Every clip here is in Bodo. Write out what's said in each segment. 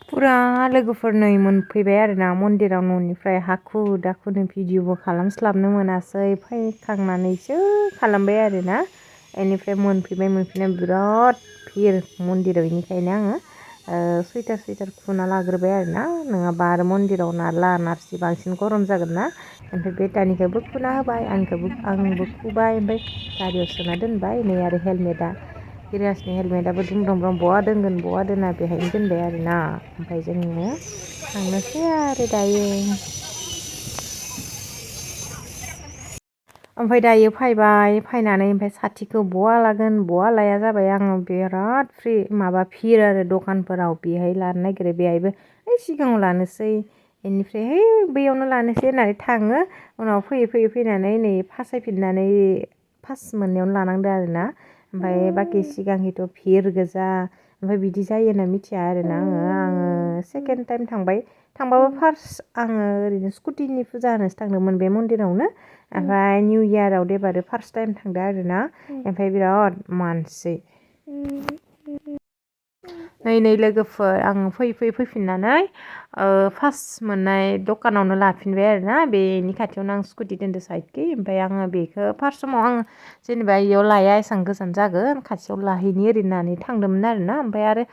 फुरा लोगोफोरनै मोनफैबाय आरोना मन्दिराव न'निफ्राय हाखु दाखुनो भिडिअबो खालामस्लाबनो मोनासै फैखांनानैसो खालामबाय आरोना बेनिफ्राय मोनफैनाय बिराद भिर मन्दिराव बेनिखायनो आङो सुइटार खुना लाग्रोबाय आरोना नङाबा आरो मन्दिराव नारला नारसि बांसिन गरम जागोन ना ओमफ्राय बे दानिखौबो खुना होबाय आंबो खुबाय ओमफ्राय गारियाव सोना दोनबाय नै आरो हेलमेटआ हिराजनि हेलमेटआबो दुमब्रां बहा दोनगोन बहा दोना बेहायनो दोनबाय आरोना ओमफ्राय जोङो थांनोसै आरो दायो ओमफ्राय दायो फैनानै ओमफ्राय साथिखौ बहा लागोन बहा लाया जाबाय आङो बिराद भिर आरो दखानफोराव बेहाय लानो नागिरो बेहायबो सिगाङाव लानोसै बेनिफ्राय बैयावनो लानोसै होननानै थाङो उनाव फैनानै नै फासायफिननानै फार्स्ट मोननायावनो लानांदो आरोना ओमफ्राय बाखि सिगांनिथ' भिर गोजा ओमफ्राय बिदि जायो होनना मिथिया आरोना आङो सेकेन्ड टाइम थांबाबो फार्स्ट आङो ओरैनो स्कुटिनि फुजा होनोसो थांदोंमोन बे मन्दिरावनो ओमफ्राय निउ इयाराव देबारो फार्स्ट टाइम थांदों आरोना ओमफ्राय बिराद मानसि नै लोगोफोर आं फैफिननानै फार्स्ट मोननाय दखानावनो लाफिनबाय आरोना बेनि खाथियावनो आं स्कुटि दोनदो साइडखि ओमफ्राय आङो बेखौ फार्स्ट समाव आङो जेनेबा इयाव लाया एसेबां गोजान जागोन खाथियाव लाहैनि ओरै होननानै थांदोंमोन आरोना ओमफ्राय आरो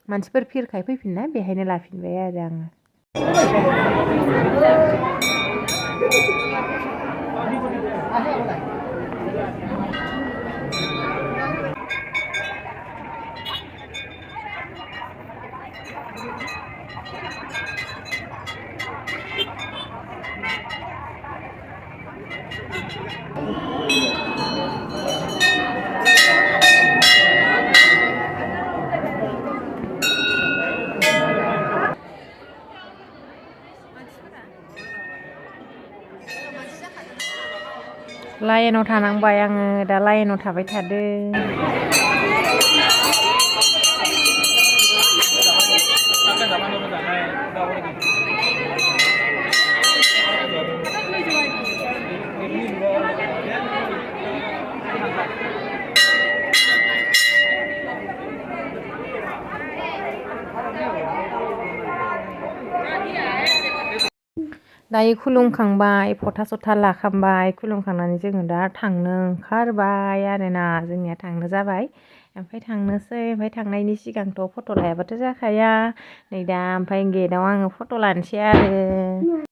मानसिफोर भिरखाय फैफिननाय बेहायनो लाफिनबाय आरो आङो लाइनाव थानांबाय आङो दा लाइनाव थाबाय थादों दायो खुलुमखांबाय फथा सथा लाखांबाय खुलुमखांनानै जोङो दा थांनो ओंखारबाय आरोना जोंनिया थांनो जाबाय ओमफ्राय थांनोसै ओमफ्राय थांनायनि सिगांथ' फट' लायाबाथ' जाखाया नै दा ओमफ्राय गेटआव आङो फट' लानोसै आरो